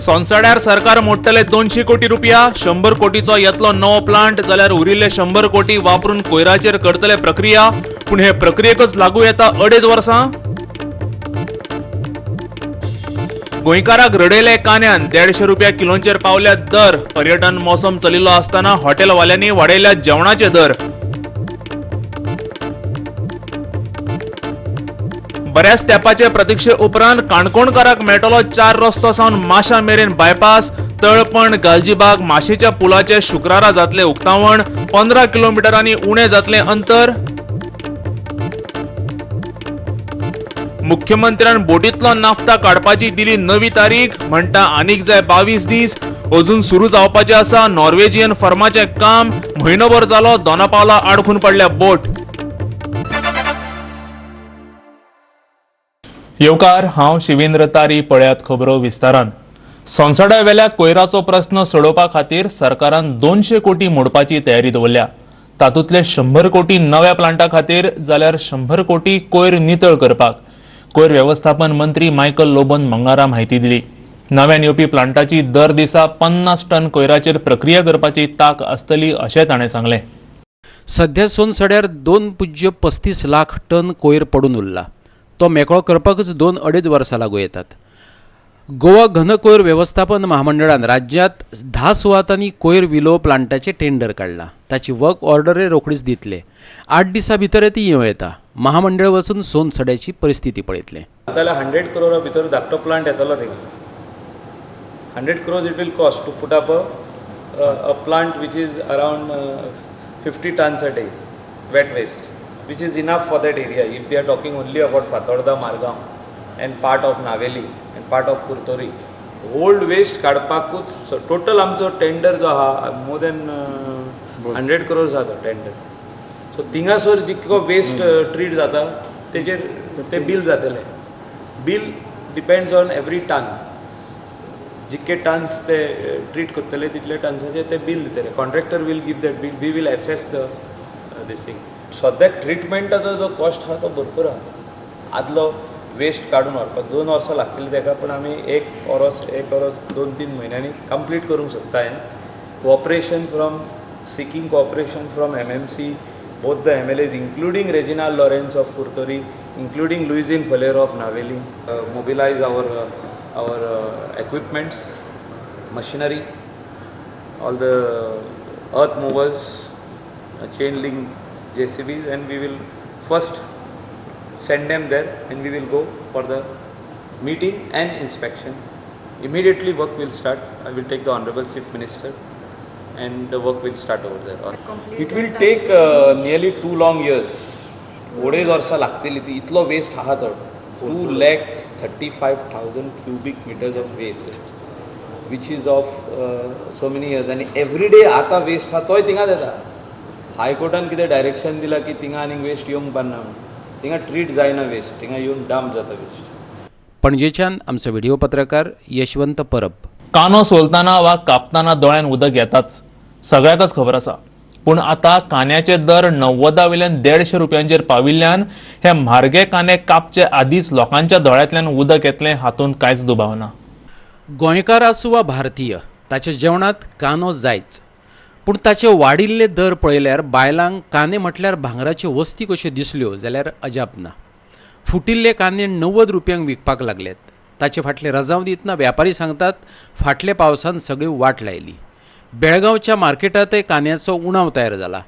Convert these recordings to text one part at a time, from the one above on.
सोनसड्यार सरकार मोडटले 200 कोटी रुपया. 100 कोटीचो येतलो नवो प्लांट, जाल्यार उरिल्ले 100 कोटी वापरून कोयराचेर करतले प्रक्रिया. पूण हे प्रक्रियेकच लागू येता 2.5 वर्सां. गोंयकाराक रडयले कान्यान. 150 रुपया किलोंचेर पावल्या दर. पर्यटन मोसम चलिल्लो आसतना हॉटेलवाल्यांनी वाडयल्या जेवणाचे दर. बऱ्याच तेंपाचे प्रतिक्षे उपरांत काणकोणकाराक मेळटलो 4 रस्तो सावन माशा मेरेन बायपास. तळपण गालजीबाग माशेच्या पुलाचे शुक्रारा जातले उक्तावण. 15 किलोमिटरांनी उणें जातलें अंतर. मुख्यमंत्र्यान बोटींतलो नाफ्ता काडपाची दिली नवी तारीख. म्हणटा आनीक जाय 22 दीस. अजून सुरू जावपाचें आसा नॉर्वेजियन फर्माचें काम. म्हयनोभर जालो दोनापावला आडखून पडल्या बोट. येवकार, हांव शिवेंद्र तारी. पळयात खबरो विस्तारान. सोनसड्या वेल्या कोयराचो प्रस्न सोडोवपा खातीर सरकारान 200 कोटी मोडपाची तयारी दवरल्या. तातूंतले 100 कोटी नव्या प्लांटा खातीर, जाल्यार 100 कोटी कोयर नितळ करपाक. कोयर वेवस्थापन मंत्री मायकल लोबोन मंगळारा म्हायती दिली. नव्यान येवपी प्लांटाची दर दिसा 50 टन कोयराचेर प्रक्रिया करपाची तांक आसतली अशें ताणें सांगलें. सध्या सोनसड्यार 2.35 लाख टन कोयर पडून उरला. तो मेकळो करपाकच 2-2.5 वर्सां लागू येतात. गोवा घन कोयर वेवस्थापन महामंडळान राज्यांत 10 सुवातांनी कोयर विलो प्लांटाचें टेंडर काडलां. ताची वर्क ऑर्डरय रोखडीच दितले. 8 दिसां भितर ती येवं येता. महामंडळ वचून सोनसड्याची परिस्थिती पळयतलें. जाल्यार 100 करोडा भितर धाकटो प्लांट येतलो थिंगा. 100 crores it will cost to put up a plant which is around 50 tons a day wet waste, which is enough for that area if they are talking only about Fatorda, Margao and part of Navelim and part of Curtorim. Old waste काडपाकूच total आमचो tender जो आहा, more than 100 crores आहा तो tender. So थिंगासर जितको waste treat जाता तेजेर ते बील जातलें. Bill depends on every ton. जितके टन्स ते ट्रीट करतले तितले टन्साचे ते बील दितले. Contractor will give that bill. We will assess the this thing. सद्याक ट्रिटमेंटाचो जो कॉस्ट आहा तो भरपूर आहा. आदलो वेस्ट काडून व्हरपाक 2 वर्सां लागतलीं ताका, पूण आमी एक वरस 2-3 म्हयन्यांनी कंप्लीट करूंक सोदता हें. Cooperation from seeking cooperation from MMC, both the MLAs, including Reginald Lourenco of Curtorim, including Luizinho Faleiro of Navelim. Mobilize our equipments, machinery, all the earth movers, chain link JCBs, and we will first send them there and we will go for the meeting and inspection. Immediately work will start. I will take the Honorable Chief Minister and the work will start over there. It will take nearly 2 long years. 2.5 वर्सां लागतली ती. इतलो waste आहा तो, 2,35,000 cubic meters of waste, which is of so many years. आनी every day आतां waste आहा तोय थिंगाच येता. हायकोर्टान कितें डायरेक्शन दिलां की थिंगा आनीक वेस्ट येवंक पारना म्हणून. थिंगा ट्रीट जायना वेस्ट, थिंगा येवन डंप जाता वेस्ट. पणजेच्यान आमचो व्हिडिओ पत्रकार यशवंत परब. कानो सोलताना वा कापताना दोळ्यान उदक येताच, सगळ्याकच खबर आसा. पूण आतां कांद्याचे दर 90 वयल्यान 150 रुपयांचेर पाविल्ल्यान हे म्हारगे कांदे कापचे आदींच लोकांच्या दोळ्यांतल्यान उदक येतलें हातूंत कांयच दुबाव ना. गोंयकार आसूं वा भारतीय, ताच्या जेवणांत कांदो जायच. पूण ताचे वाडिल्ले दर पळयल्यार बायलांक कांदे म्हटल्यार भांगराच्यो वस्ती कश्यो दिसल्यो जाल्यार अजाप ना. फुटिल्ले कांदे 90 रुपयांक विकपाक लागल्यात. ताचे फाटले रजांव दितना व्यापारी सांगतात, फाटल्या पावसान सगळी वाट लायली. बेळगांवच्या मार्केटांतय कांद्याचो उणाव तयार जाला.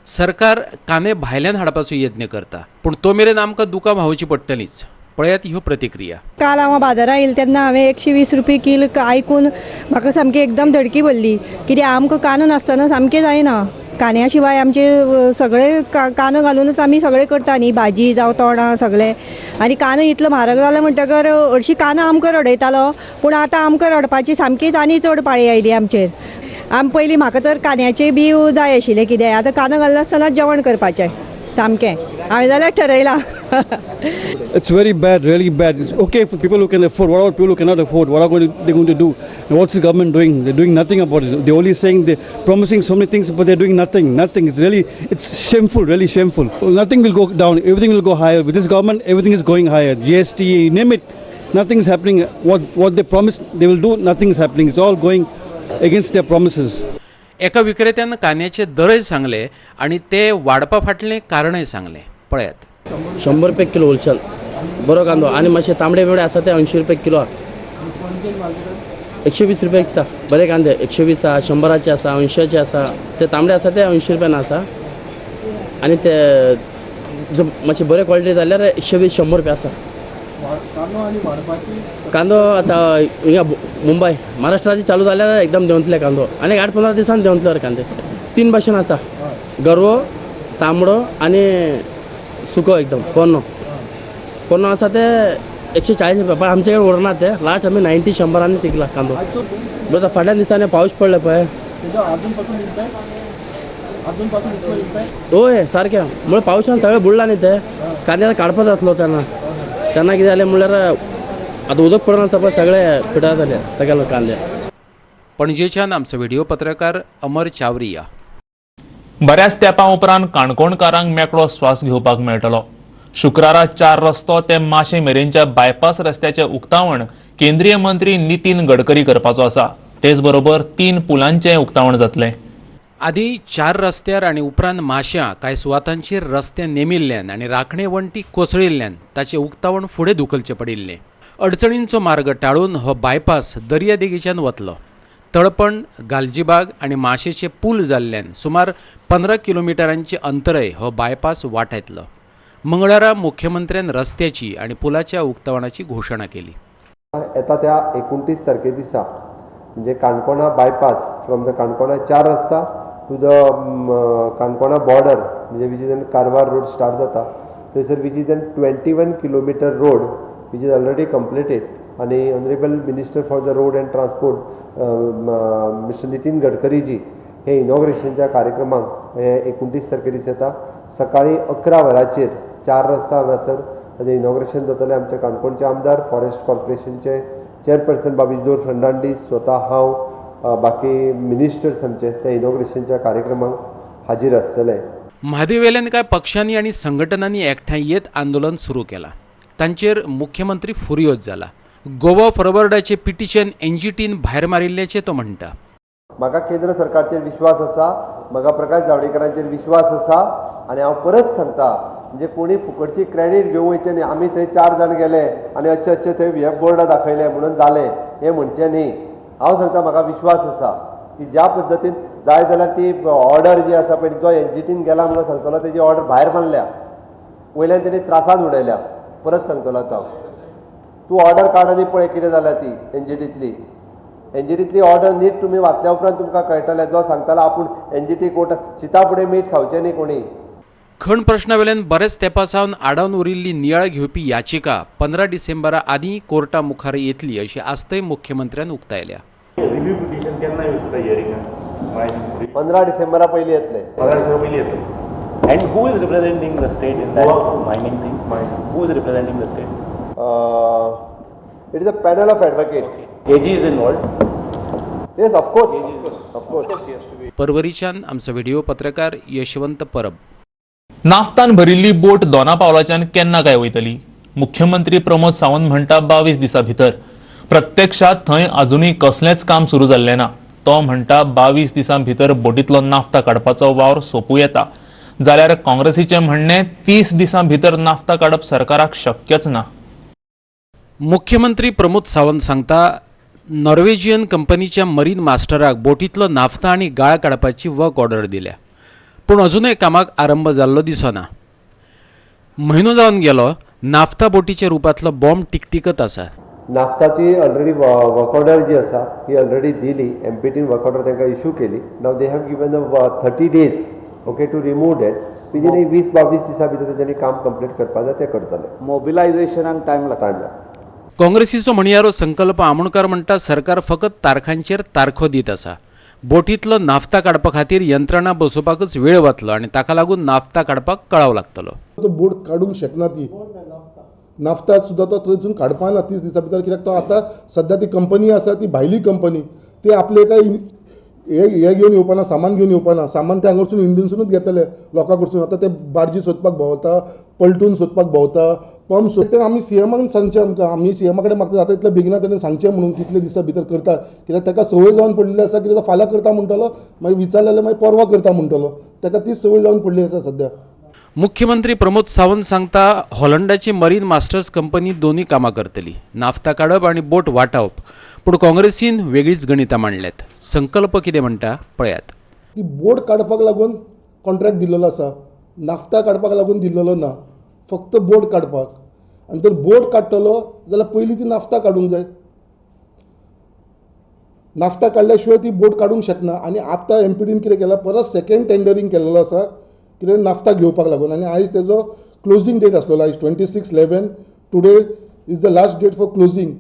सरकार कांदे भायल्यान हाडपाचो यत्न करता, पूण तो मेरेन आमकां दुकां व्हांवची पडटलीच. पळयात ह्यो प्रतिक्रिया. काल हांव बाजारात येयलें तेन्ना हांवें 120 रुपया कील आयकून म्हाका सामकी एकदम धडकी भरली. कित्याक आमकां कांदो नासतना सामकें जायना. कांद्या शिवाय आमचे सगळे कांदो घालुनूच आमी सगळें करता न्ही, भाजी जावं तोणां सगळें. आनी कांदो इतलो म्हारग जालो म्हणटकर हरशीं कांदो आमकां रडयतालो, पूण आतां आमकां रडपाची सामकीच आनी चड पाळी आयली आमचेर. आम पयलीं म्हाका तर कांद्याचें बी जाय आशिल्लें कितें, आतां कांदो घालनासतना जेवण करपाचें सामकें हांवें जाल्यार ठरयलां. It's very bad, really bad. It's okay for people who can afford. What about people who cannot afford? What are they going to do? And what's the government doing? They're doing nothing about it. They're only saying, they're promising so many things, but they're doing nothing. Nothing. It's really, it's shameful, really shameful. Nothing will go down. Everything will go higher. With this government, everything is going higher. GST, name it. Nothing is happening. What they promised they will do, nothing is happening. It's all going against their promises. एका विक्रेत्यान कांद्याचे दरय सांगले आनी ते वाडपा फाटलें कारणय सांगलें. पळयात. 100 रुपये kilo wholesale बरो कांदो आनी मातशे तांबडे बिंबडे आसा ते 80 रुपये किलो. 120 रुपये विकता बरे कांदे. 120 आसा, 100चे आसा, 80चे आसा. ते तांबडे आसा ते 80 रुपयान आसा आनी ते मातशे बरे क्वॉलिटी जाल्यार 120 100 रुपया आसा. कांदो आतां हिंगा मुंबय महाराष्ट्राचे चालू जाल्यार एकदम देंवतले कांदो आनी 8-15 दिसान देंवतले कांदे. 3 भाशेन आसा, गरवो, तांबडो आनी सुको एकदम पोन्नो. पोन्नो आसा ते 140 रुपया, पण आमचे कडेन उरना ते. लास्ट आमी 90 100 शिकला कांदो. बरें, फाटल्या दिसांनी पावस पडले पळय, हय सारकें, म्हणल्यार पावसान सगळें बुडला न्ही ते कांदे आतां काडपा जातलो तेन्ना. तेन्ना कितें जालें म्हणल्यार आतां उदक पडना आसा पळय, सगळे पिठा जाले तेका कांदे. पणजेच्यान आमचो व्हिडिओ पत्रकार अमर चावरिया. बऱ्याच तेंपा उपरांत काणकोणकारांक मेकळो स्वास घेवपाक मेळटलो. शुक्रारा 4 रस्तो ते माशे मेरेनच्या बायपास रस्त्याचें उक्तावण केंद्रीय मंत्री नितीन गडकरी करपाचो आसा. तेच बरोबर 3 पुलांचें उक्तावण जातलें. आदी 4 रस्त्यार आनी उपरांत माश्यां कांय सुवातांचेर रस्ते नेमिल्ल्यान आनी राखणे वण्टी कोसळिल्ल्यान ताचें उक्तावण फुडें धुकलचें पडिल्लें. अडचणींचो मार्ग टाळून हो बायपास दर्यादेगेच्यान वतलो. तळपण, गालजीबाग आनी माशेचे पूल जाल्ल्यान सुमार 15 किलोमिटरांचे अंतरय हो बायपास वाटायतलो. मंगळारा मुख्यमंत्र्यान रस्त्याची आनी पुलाच्या उक्तावणाची घोशणा केली. येता त्या 29 तारखे दिसा म्हणजे Canacona bypass from the Canacona 4 रस्ता टू the Canacona border म्हणजे which is in Karwar road start जाता थंयसर which is an 21 kilometre road which is already completed. आनी honourable minister for the road and transport mister Nitin गडकरीजी हे इनॉग्रेशनच्या कार्यक्रमाक हे 29 तारखे दीस येता सकाळी 11 वरांचेर 4 रस्ता हांगासर ताजें इनॉग्रेशन जातलें. आमचे काणकोणचे आमदार, फॉरेस्ट कॉर्पोरेशनचे चेअरपर्सन बाब इजदोर फर्नांडीस, स्वता हांव, बाकी मिनिस्टर्स आमचे त्या इनॉग्रेशनच्या कार्यक्रमाक हाजीर आसतले. म्हादेवेल्यान कांय पक्षांनी आनी संघटनांनी एकठांय येत आंदोलन सुरू केलां. तांचेर मुख्यमंत्री फुर्योज जाला. गोवा फॉरवर्डाचे पिटिशन एनजीटीन भायर मारिल्ल्याचें तो म्हणटा. म्हाका केंद्र सरकारचेर विश्वास आसा, म्हाका प्रकाश जावडेकरांचेर विश्वास आसा आनी हांव परत सांगता म्हणजे कोणी फुकटची क्रेडीट घेवंक वयचें न्ही. आमी थंय 4 जाण गेले आनी अच्छे अच्छे थंय हे बोर्डां दाखयले म्हणून जालें हें म्हणचें न्ही. हांव सांगता म्हाका विश्वास आसा की ज्या पद्दतीन जाय जाल्यार ती ऑर्डर जी आसा पळय जो एनजीटीन गेला म्हणून सांगतलो तेजी ऑर्डर भायर मारल्या, वयल्यान तेणी त्रासांत उडयल्या. परत सांगतलो आतां हांव, तूं ऑर्डर काड आनी पळय कितें जाल्या ती एनजीटींतली. एनजीटींतली ऑर्डर नीट तुमी वाचल्या उपरांत तुमकां कळटलें. जो सांगतालो आपूण एनजीटी कोर्ट, शिता फुडें मीठ खावचें न्ही कोणी. खण प्रश्नावेल्यान बरेच तेंपा सावन आडावन उरिल्ली नियाळ घेवपी याचिका 15 डिसेंबरा आदीं कोर्टा मुखार येतली अशी आस्तय मुख्यमंत्र्यान उक्तायल्या. 15 डिसेंबरा पयलीं येतले. 15 डिसेंबरा पयलीं येतले. And who is representing the state in that mining thing? Who is representing the state? It is a panel of advocate. AG is involved. Yes, of course. Of course. परवरीच्यान आमचो व्हिडिओ पत्रकार यशवंत परब. नाफ्तान भरिल्ली बोट दोना पावलाच्यान केन्ना काय वयतली? मुख्यमंत्री प्रमोद सावंत म्हणटा 22 दिसां भितर. प्रत्यक्षात थंय अजुनूय कसलेंच काम सुरू जाल्लें ना. तो म्हणटा 22 दिसां भितर बोटींतलो नाफ्ता काडपाचो वावर सोंपूं येता. जाल्यार काँग्रेसीचें म्हणणें 30 दिसां भितर नाफ्ता काडप सरकाराक शक्यच ना. मुख्यमंत्री प्रमोद सावंत सांगता नॉर्वेजियन कंपनीच्या मरीन मास्टराक बोटींतलो नाफ्ता आनी गाळ काडपाची वर्क ऑर्डर दिल्या, पूण अजुनय कामाक आरंभ जाल्लो दिसना. म्हयनो जावन गेलो, नाफ्ता बोटीच्या रुपांतलो बॉम्ब टिकटिकत आसा. नाफ्ताची ऑलरेडी वर्क ऑर्डर जी आसा ही ऑलरेडी दिली. एमपीटीन वर्क ऑर्डर तांकां इशू केली. Now they have given a 30 days okay to remove that. Within 20-22 दिसां भितर तेंच्यांनी काम कंप्लीट करपाक जाय, तें करतले. मोबिलायझेशनाक टायम लागता. टायम लागता. काँग्रेसीचो म्हणयारो संकल्प आमोणकार म्हणटा सरकार फकत तारखांचेर तारखो दीत आसा. बोटींतलो नाफ्ता काडपा खातीर यंत्रणा बसोवपाकच वेळ वतलो आनी ताका लागून नाफ्ता काडपाक कळाव लागतलो. तो बोट काडूंक शकना, ती नाफ्ता सुद्दां तो थंयसून काडपा ना 30 दिसां भितर, कित्याक तो आतां सद्या ती कंपनी आसा ती भायली कंपनी, ती आपले काय हे घेवन येवपाना, सामान घेवन येवपाना. सामान ते हांगासून इंडियनसूनच घेतले लोकां कडसून. आतां ते बार्जी सोदपाक भोंवता, पलटून सोदपाक भोंवता, पंप ते आमी सीएमान सांगचें आमकां, आमी सीएमा कडेन मागता जाता तितले बेगिना तेणें सांगचें म्हणून कितले दिसां भितर करता, कित्याक ताका संवय जावन पडलेली आसा कित्याक फाल्यां करता म्हणटलो, मागीर विचारलें जाल्यार मागीर परवां करता म्हणटलो, ताका तीच संवय जावन पडलेली आसा सद्या. मुख्यमंत्री प्रमोद सावंत सांगता हॉलंडाची मरीन मास्टर्स कंपनी दोनूय कामां करतली, नाफ्ता काडप आनी बोट वाटावप. पूण काँग्रेसीन वेगळीच गणितां मांडल्यात. संकल्प कितें म्हणटा पळयात. ती बोट काडपाक लागून कॉन्ट्रॅक्ट दिल्लो आसा, नाफ्ता काडपाक लागून दिल्लो ना, फक्त बोट काडपाक. आनी जर बोट काडटलो जाल्यार पयलीं ती नाफ्ता काडूंक जाय, नाफ्ता काडल्या शिवाय ती बोट काडूंक शकना. आनी आतां एमपीडीन कितें केलां, परत सेकेंड टेंडरींग केल्लो आसा कितें नाफ्ता घेवपाक लागून. आनी आयज तेजो क्लोजींग डेट आसलेलो, आयज 26/11, today is the last date for closing.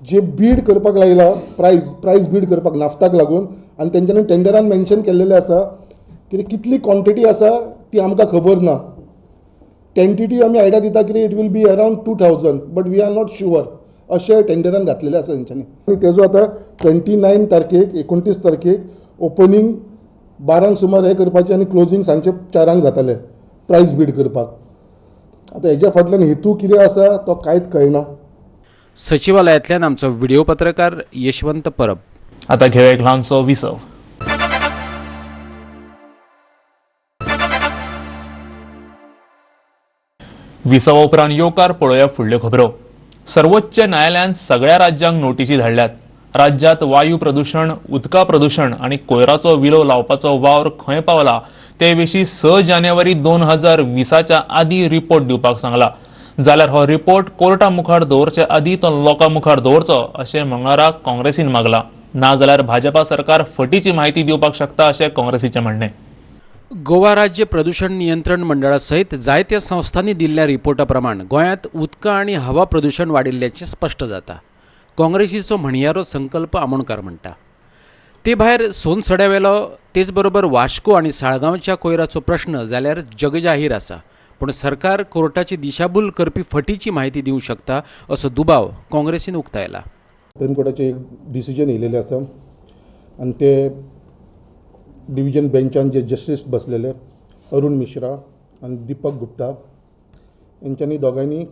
जे बीड करपाक लायला प्रायस बीड करपाक नाफ्ताक लागून, आनी तेंच्यांनी टेंडरान मेन्शन केल्लेलें आसा कितें कितली क्वॉन्टिटी आसा ती आमकां खबर ना. टेंटेटीव आमी आयडिया दिता कितें it will be around 2000, but we are not sure, अशें टेंडरान घातलेलें आसा तेंच्यांनी. आनी तेजो आतां 29 तारखेक 29 तारखेक ओपनींग 12 सुमार हें करपाचें आनी क्लोजींग सांजचे 4 जातालें प्रायस बीड करपाक. आतां हेज्या फाटल्यान हेतू कितें आसा तो कांयच कळना. सचिवालयांतल्यान आमचो व्हिडिओ पत्रकार यशवंत परब. आतां घेवया एक ल्हानसो विसव. विसवा उपरांत येवकार पळोवया फुडल्यो खबरो. सर्वोच्च न्यायालयान सगळ्या राज्यांक नोटीसी धाडल्यात. राज्यांत वायू प्रदूशण, उदका प्रदूशण आनी कोयराचो विलो लावपाचो वावर खंय पावला ते विशीं 6 जानेवारी 2020च्या आदीं रिपोर्ट दिवपाक सांगला. जाल्यार हो रिपोर्ट कोर्टा मुखार दवरचे आदीं तो लोकां मुखार दवरचो अशें मंगळारा काँग्रेसीन मागला. ना जाल्यार भाजपा सरकार फटीची म्हायती दिवपाक शकता अशें काँग्रेसीचें म्हणणें. गोवा राज्य प्रदूशण नियंत्रण मंडळा सयत जायत्या संस्थांनी दिल्ल्या रिपोर्टा प्रमाण गोंयांत उदका आनी हवा प्रदूशण वाडिल्ल्याचें स्पश्ट जाता. काँग्रेसीचो म्हणयारो संकल्प आमोणकार म्हणटा. ते भायर सोनसड्यावेलो तेच बरोबर वास्को आनी साळगांवच्या कोयराचो प्रश्न जाल्यार जगजाहीर आसा, पूण सरकार कोर्टाची दिशाभूल करपी फटीची म्हायती दिवंक शकता असो दुबाव काँग्रेसीन उक्तायला. सुप्रीम कोर्टाचें एक डिसिजन येयलेलें आसा आनी ते डिविजन बेंचान जे जस्टीस बसलेले अरुण मिश्रा आनी दीपक गुप्ता हेंच्यांनी दोगांयनी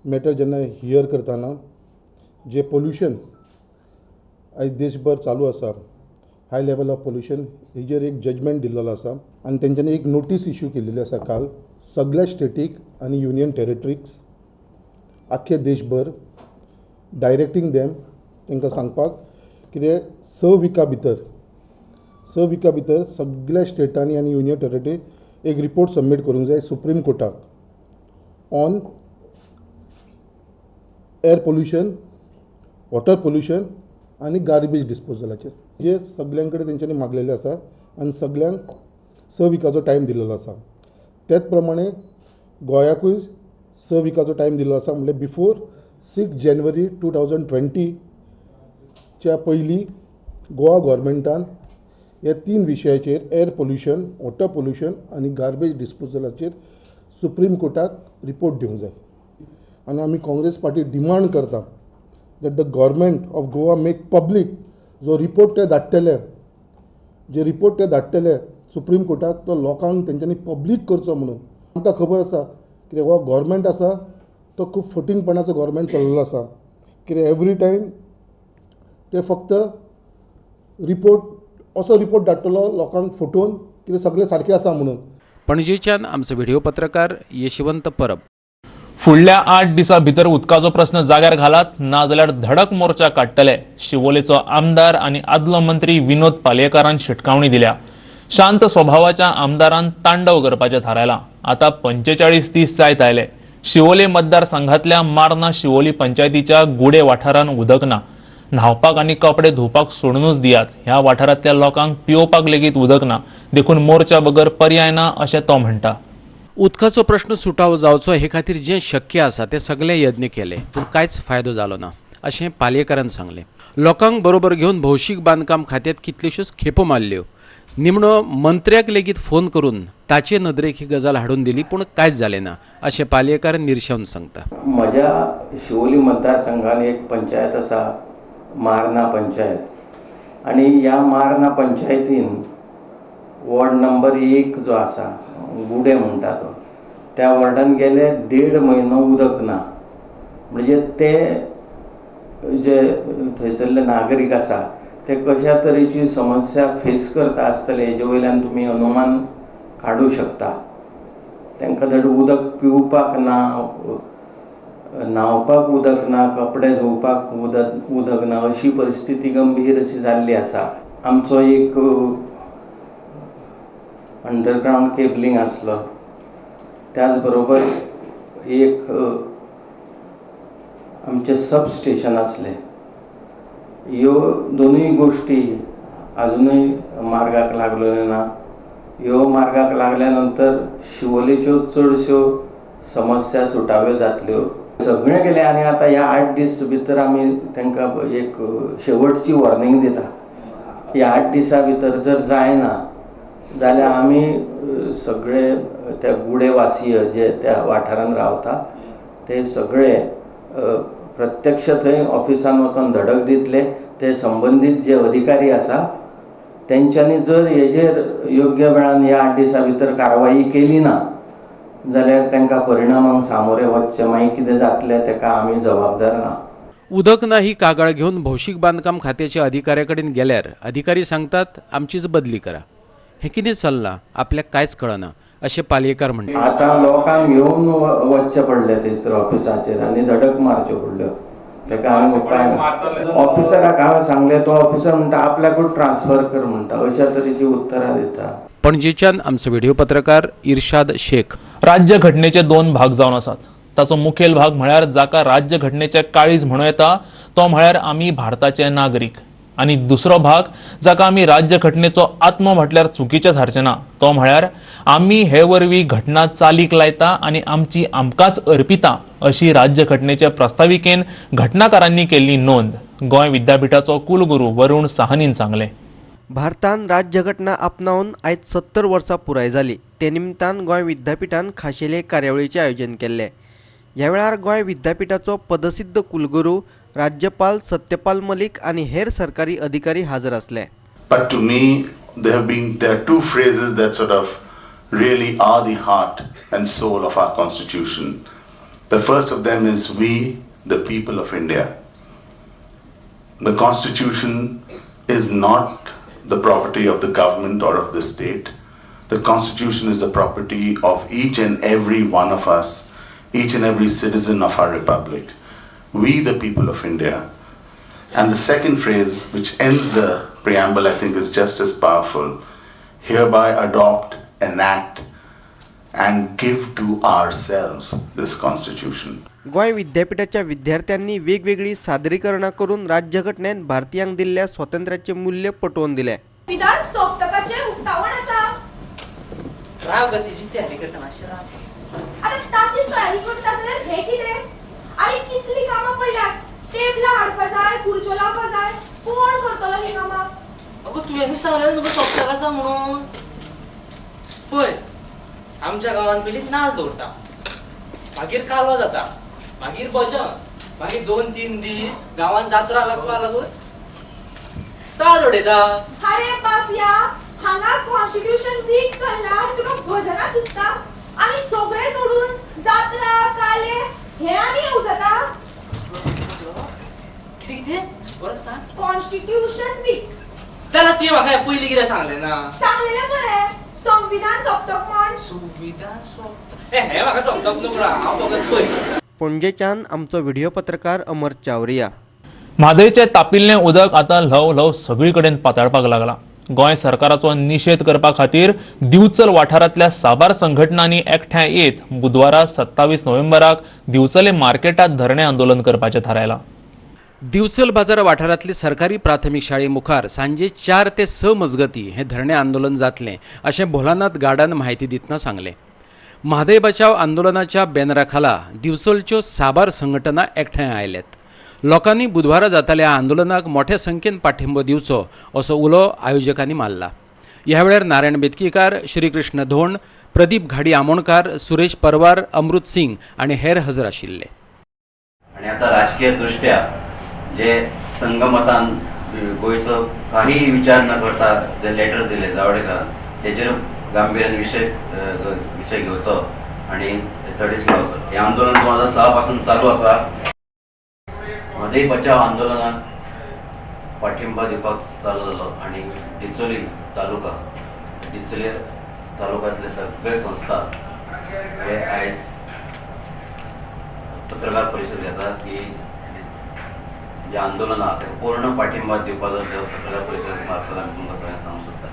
मॅटर जेन्ना here करतना जे पोल्युशन आयज देशभर चालू आसा, हाय लेवल ऑफ पोल्युशन, हेजेर एक जजमेंट दिल्लो आसा. आनी तेंच्यांनी एक नोटीस इश्यू केल्ली आसा काल सगळ्या स्टेटीक आनी युनियन टेरिटरीक आख्खे देशभर, डायरेक्टींग देम तांकां सांगपाक कितें 6 विका भितर 6 विका भितर सगळ्या स्टेटांनी आनी युनियन टेरिटरी एक रिपोर्ट सबमीट करूंक जाय सुप्रीम कोर्टाक on air pollution, water pollution आनी गार्बेज डिस्पोजलाचेर. जे सगळ्यां कडेन तेंच्यांनी मागलेलें आसा आनी सगळ्यांक 6 विकाचो टायम दिल्लो आसा. तेच प्रमाणे गोंयाकूय 6 विकाचो टायम दिल्लो आसा, म्हणल्यार बिफोर 6 जानेवारी 2020च्या पयलीं गोवा गव्हर्मेंटान ह्या 3 विशयाचेर एअर पोल्युशन, वॉटर पोल्युशन आनी गार्बेज डिस्पोजलाचेर सुप्रीम कोर्टाक रिपोर्ट दिवंक जाय. आनी आमी काँग्रेस पार्टी डिमांड करता that the government of Goa make public जो रिपोर्ट ते धाडटले, जे रिपोर्ट ते धाडटले सुप्रीम कोर्टाक तो लोकांक तेंच्यांनी पब्लीक करचो म्हणून. आमकां खबर आसा कित्याक हो गव्हर्मेंट आसा तो खूब फटींगपणाचो गव्हर्मेंट चललेलो आसा. कित्याक एवरी टायम ते फक्त रिपोर्ट असो रिपोर्ट धाडटलो लोकांक फटोवन कितें सगळें सारकें आसा म्हणून. पणजेच्यान आमचो व्हिडिओ पत्रकार यशवंत परब. फुडल्या 8 दिसां भितर उदकाचो प्रश्न जाग्यार घालात, ना जाल्यार धडक मोर्चा काडटले. शिवोलेचो आमदार आनी आदलो मंत्री विनोद पालयेकारान शिटकावणी दिल्या. शांत स्वभावाच्या आमदारान तांडव करपाचें थारायलां. आतां 45 दीस जायत आयले. शिवोले मतदारसंघातल्या मार्ना शिवोली पंचायतीच्या गुडे वाठारान उदक ना. न्हावपाक आनी कपडे धुवपाक सोडूनच दियात. ह्या वाठारांतल्या लोकांक पिवपाक लेगीत उदक ना, देखून मोर्चा बगर पर्याय ना अशें तो म्हणटा. उदकाचो प्रश्न सुटावो जावचो हे खातीर जें शक्य आसा ते सगळे यत्न केले, पूण कांयच फायदो जालो ना अशें पालयेकारान सांगलें. लोकांक बरोबर घेवन भौशीक बांदकाम खात्यांत कितल्योश्योच खेपो मारल्यो. निमणो मंत्र्याक लेगीत फोन करून ताचे नदरेक ही गजाल हाडून दिली, पूण कांयच जालें ना अशें पालयेकार निर्शेवन सांगता. म्हज्या शिवोली मतदारसंघान एक पंचायत आसा, मार्ना पंचायत, आनी ह्या मार्ना पंचायतीन वॉर्ड नंबर 1 जो आसा गुडे म्हणटा तो, त्या वॉर्डान गेले 1.5 म्हयनो उदक ना. म्हणजे ते जे थंयसरले नागरीक आसा ते कशा तरेची समस्या फेस करता आसतले हेजे वयल्यान तुमी अनुमान काडूं शकता. तांकां धड उदक पिवपाक ना, न्हांवपाक उदक ना, कपडे धुवपाक उदक ना, अशी परिस्थिती गंभीर अशी जाल्ली आसा. आमचो एक अंडरग्रावंड केबलिंग आसलो, त्याच बरोबर एक आमचें सब स्टेशन आसलें. ह्यो दोनूय गोश्टी आजुनूय मार्गाक लागलेल्यो ना. ह्यो मार्गाक लागल्या नंतर शिवोलेच्यो चडश्यो समस्या सुटाव्यो जातल्यो. सगळें केलें आनी आतां ह्या 8 दीस भितर आमी तांकां एक शेवटची वॉर्निंग दिता. ह्या 8 दिसां भितर जर जायना जाल्यार आमी सगळे त्या गुडेवासीय जे त्या वाठारांत रावता ते सगळे प्रत्यक्ष थंय ऑफिसान वचून धडक दितले. ते संबंदीत जे अधिकारी आसा तेंच्यांनी जर हेजेर योग्य वेळान ह्या 8 दिसां भितर कारवाई केली ना जाल्यार तांकां परिणामांक सामोरे वचचें, मागीर कितें जातलें ताका आमी जबाबदार ना. उदक ना ही कागाळ घेवन भौशीक बांदकाम खात्याच्या अधिकाऱ्या कडेन गेल्यार अधिकारी सांगतात आमचीच बदली करा. हें कितें चल्लां आपल्याक कांयच कळना अशें पालयेकार म्हणटा. आतां लोकांक घेवन वचचें पडलें थंयसर ऑफिसाचेर आनी धडक मारच्यो पडल्यो. ताका हांवें उपाय ना. ऑफिसराक हांवें सांगलें, तो ऑफिसर म्हणटा आपल्याकूच ट्रान्सफर कर म्हणटा, अशा तरेची उत्तरां दिता. पणजेच्यान आमचो व्हिडिओ पत्रकार इर्शाद शेख. राज्य घटनेचे 2 भाग जावन आसात. ताचो मुखेल भाग म्हळ्यार जाका राज्य घटनेचे काळीज म्हणूं येता तो म्हळ्यार आमी भारताचे नागरीक, आनी दुसरो भाग जाका आमी राज्य घटनेचो आत्मो म्हटल्यार चुकीचें थारचें ना तो म्हळ्यार आमी हे वरवीं घटना चालीक लायता आनी आमची आमकांच अर्पिता अशी राज्य घटनेचे प्रस्ताविकेन घटनाकारांनी केल्ली नोंद गोंय विद्यापीठाचो कुलगुरू वरुण साहनीन सांगलें. भारतान राज्यघटना आपणावन आयज 70 वर्सां पुराय जाली. ते निमतान गोंय विद्यापीठान खाशेले कार्यावळीचें आयोजन केल्लें. ह्या वेळार गोंय विद्यापीठाचो पदसिद्ध कुलगुरू राज्यपाल सत्यपाल मलिक आनी हेर सरकारी अधिकारी हाजर आसले. But to me, there are 2 phrases that sort of really are the heart and soul of our constitution. The first of them is we, the people of India. The constitution is not the property of the government or of the state. The constitution is the property of each and every one of us, each and every citizen of our republic. We, the people of India. And the second phrase, which ends the preamble, I think is just as powerful. Hereby adopt, enact, and give to ourselves this constitution. Goa विद्यापीठाच्या विद्यार्थ्यांनी वेगवेगळी सादरीकरणां करून राज्यघटनेन भारतीयांक दिल्ल्या स्वातंत्र्याचे मूल्य पटोवन दिले. विधान सप्तकाचे उक्तावण आसा. राव गतीची तयारी करता मातशें राव. आतां ताची तयारी करता जाल्यार हें कितें? आनी कितलीं कामां पडल्यात, टेबलां हाडपा जाय, खुर्च्यो लावपा जाय, कोण करतलो हीं कामां? अगो तुवें सांगलें तुका सप्तक आसा म्हणून. पळय आमच्या गांवांत पयलीं नाल दवरता, मागीर कालो जाता, मागीर भजन, मागीर 2-3 दीस गांवांत जात्रा लागपा लागून ताल उडयता. अरे बापया, हांगा कॉन्स्टिट्यूशन वीक चल्ला आनी तुका भजनां सुचता आनी सगळें सोडून जात्रा काले हे आनी येवजता. कितें कितें बरें सांग. कॉन्स्टिट्यूशन वीक जाल्यार तुवें म्हाका पयलीं कितें सांगलें ना? सांगलेलें मरे संविधान सप्तक म्हण. संविधान सप्तक हें म्हाका समजप न्हू हांव फकत पळय. पणजेच्यान आमचो व्हिडिओ पत्रकार अमर चावरिया. म्हादयचें तापिल्लें उदक आतां ल्हव ल्हव सगळी कडेन पातळपाक लागलां. गोंय सरकाराचो निशेध करपा खातीर दिवचल वाठारांतल्या साबार संघटनांनी एकठांय येत बुधवारा 27 नोव्हेंबराक दिवचले मार्केटात धरणें आंदोलन करपाचें थारायलां. दिवचल बाजार वाठारांतली सरकारी प्राथमीक शाळे मुखार सांजे 4 ते 6 मजगती हें धरणें आंदोलन जातलें अशें भोलानाथ गार्डन म्हायती दितना सांगलें. म्हादय बचाव आंदोलनाच्या बॅनरा खाला दिवचलच्यो साबार संघटना एकठांय आयल्यात. लोकांनी बुधवारा जाताल्या आंदोलनाक मोठ्या संख्येन पाठिंबो दिवचो असो उलो आयोजकांनी मारला. ह्या वेळार नारायण बेतकीकार, श्रीकृष्ण धोंड, प्रदीप घाडी आमोणकार, सुरेश परवार, अमृत सिंग आनी हेर हजर आशिल्ले. आनी आतां राजकीय दृष्ट्या जे संगमतान गोंयचो काही विचार न करता जे लेटर दिले जावडेकरान तेजेर गांभीर्यान विशय घेवचो आनी तडीस लावचो. हें आंदोलन 2006 पासून चालू आसा. म्हादय बचाव आंदोलनाक पाठिंबा दिवपाक चालू जालो आनी डिचोली तालुका, डिचोली तालुक्यांतले सगळे संस्था हे आयज पत्रकार परिशद घेता की जे आंदोलन आहा ताका पूर्ण पाठिंबा दिवपाचो पत्रकार परिशद मार्फत आमी तुमकां सगळ्यांक सांगूंक सोदता.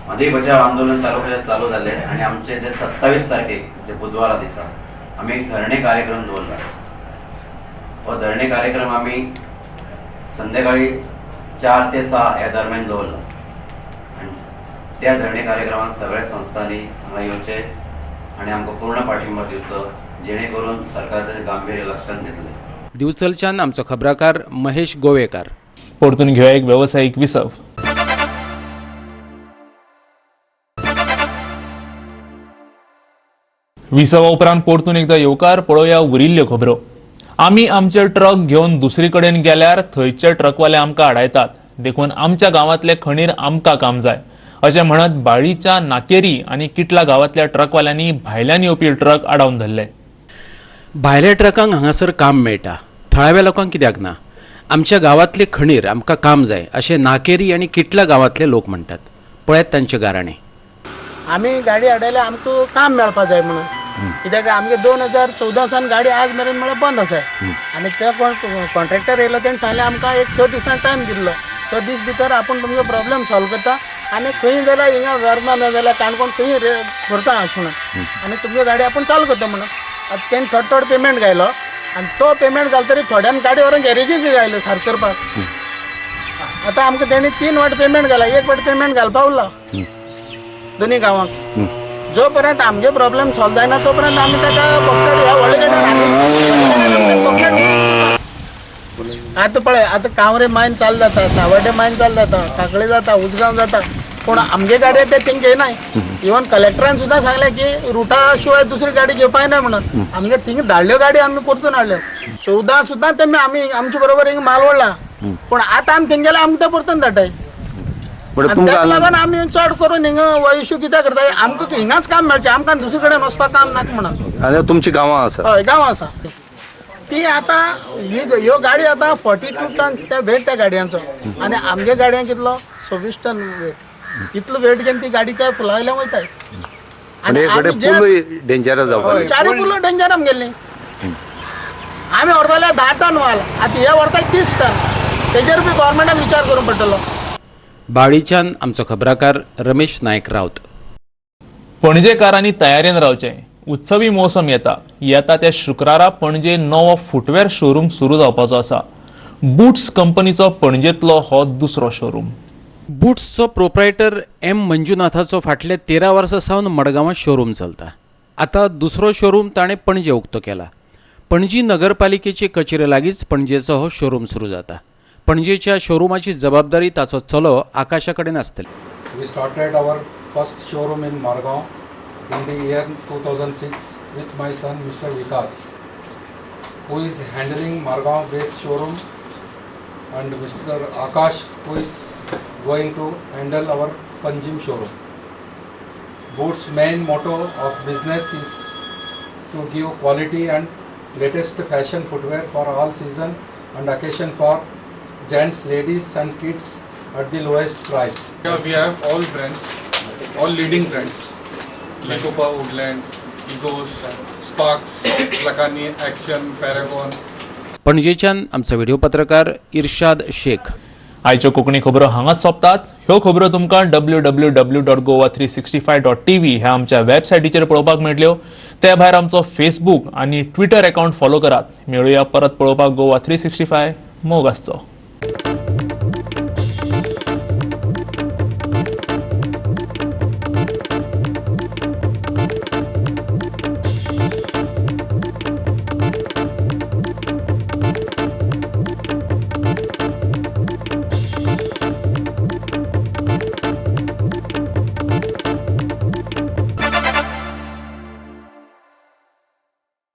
म्हादय बचाव आंदोलन तालुक्यात चालू जालें आनी आमचे जे 27 तारखेक जे बुधवारा दिसा आमी एक धरणे कार्यक्रम दवरला. हो धरणे कार्यक्रम आमी संध्याकाळी 4 ते 6 ह्या दरम्यान दवरला आनी त्या धरणे कार्यक्रमात सगळ्या संस्थांनी हांगा येवचें आनी आमकां पूर्ण पाठिंबा दिवचो, जेणे करून सरकार ताचें गांभीर्य लक्षांत घेतलें. दिवचलच्यान आमचो खबराकार महेश गोवेकार. परतून घेवया एक वेवसायीक विसव. विसवा उपरांत परतून एकदा येवकार. पळोवया उरिल्ल्यो खबरो. आमी आमचे ट्रक घेवन दुसरी कडेन गेल्यार थंयचे ट्रकवाले आमकां आडायतात, देखून आमच्या गांवांतले खणीर आमकां काम जाय अशें म्हणत बाळीच्या नाकेरी आनी किटला गांवांतल्या ट्रकवाल्यांनी भायल्यान येवपी ट्रक आडावन धरले. भायल्या ट्रकांक हांगासर काम मेळटा, थळाव्या लोकांक कित्याक ना? आमच्या गांवांतले खणीर आमकां काम जाय अशें नाकेरी आनी किटला गांवांतले लोक म्हणटात. पळयात तांचे गाराणें. आमी गाडी आडायल्यार आमकां काम मेळपा जाय म्हणून, कित्याक आमगे 2014 सावन गाडी आज मेरेन म्हळ्यार बंद आसा. आनी ते कोण कॉन्ट्रॅक्टर येयलो तेणें सांगलें आमकां एक 6 दिसां टायम दिल्लो, 6 दीस भितर आपूण तुमचो प्रॉब्लेम सॉल्व करता आनी खंय जाल्यार हिंगा वेर्ना ना जाल्यार काणकोण खंय व्हरता अशें म्हणून, आनी तुमची गाडी आपूण चालू करता म्हणून. आतां तेणें थोडो थोडो पेमेंट घायलो आनी तो पेमेंट घालतरी थोड्यान गाडी व्हरून गॅरेजीक घायलो सारको करपाक. आतां आमकां तेणी 3 वाट पेमेंट घाला, 1 वाट पेमेंट घालपा उरला दोनी गांवांक. जो पर्यंत आमगे प्रॉब्लेम सॉल्व जायना तो पर्यंत आमी ताका बॉक्सायड ह्या व्हडले गाडयेन आतां पळय, आतां कांवरे मायन चालू जाता, सावड्डे मायन चालू जाता, सांखळे जाता, उजगांव जाता, पूण आमगे गाडये ते तेंगे घेयनाय. इवन कलेक्टरान सुद्दां सांगलें की रुटा शिवाय दुसरी गाडी घेवपाक ना म्हणून. आमगे थिंग धाडल्यो गाडी आमी परतून हाडल्यो. 14 सुद्दां तेमी आमी आमचे बरोबर हिंगा माल व्हडला, पूण आतां आमी थिंग गेल्यार आमकां ते परतून धाडटाय. ताका लागून आमी चड करून हिंगा हो इशू कित्याक करता, आमकां हिंगाच काम मेळचें, आमकां दुसरे कडेन वचपाक काम नाका म्हणून. आनी तुमची गांवां आसा? हय, गांवां आसा ती. आतां ह्यो गाडी आतां 42 टन त्या वेट त्या गाडयांचो, आनी आमगे गाडयांक कितलो 26 टन वेट, इतलो वेट घेवन ती गाडी त्या पुला वयल्यान वयताय. चारूय पुलो डेंजर आमगेली. आमी व्हरताले 10 टन माल, आतां हे व्हरताय 30 टन, तेजेर बी गव्हर्मेंटान विचार करूंक पडटलो. बाळीच्यान आमचो खबराकार रमेश नायक राऊत. पणजेकारांनी तयारेन रावचें, उत्सवी मोसम येता. येता त्या शुक्रारा पणजे नवो फुटवेअर शोरूम सुरू जावपाचो आसा. बूट्स कंपनीचो पणजेंतलो हो दुसरो शोरूम. बूट्सचो प्रोप्रायटर एम मंजुनाथाचो फाटले 13 वर्सां सावन मडगांवां शोरूम चलता. आतां दुसरो शोरूम ताणें पणजे उक्तो केला. पणजी नगरपालिकेचे कचेरे लागींच पणजेचो हो शोरूम सुरू जाता. पणजेच्या शोरूमाची जबाबदारी ताचो चलो आकाशा कडेन आसतली. We started our first showroom in Margao in the year 2006 with my son Mr. Vikas, who is handling Margao based showroom, and Mr. Akash, who is going to handle our Panjim showroom. Boots main motto of business is to give quality and latest fashion footwear for all season and occasion for gents, ladies and kids at the lowest price. Here we have all brands, all leading brands, Lecopa, Woodland, Egos, Sparks, Lakani, Action, Paragon. पणजेच्यान आमचो video पत्रकार इर्शाद शेख. आयच्यो कोंकणी खबरो हांगाच सोंपतात. ह्यो खबरो तुमकां www.goa365.tv ह्या आमच्या वेबसायटीचेर पळोवपाक मेळटल्यो. ते भायर आमचो फेसबूक आनी ट्विटर अकाउंट फॉलो करात. मेळुया परत पळोवपाक गोवा 365. मोग आसचो.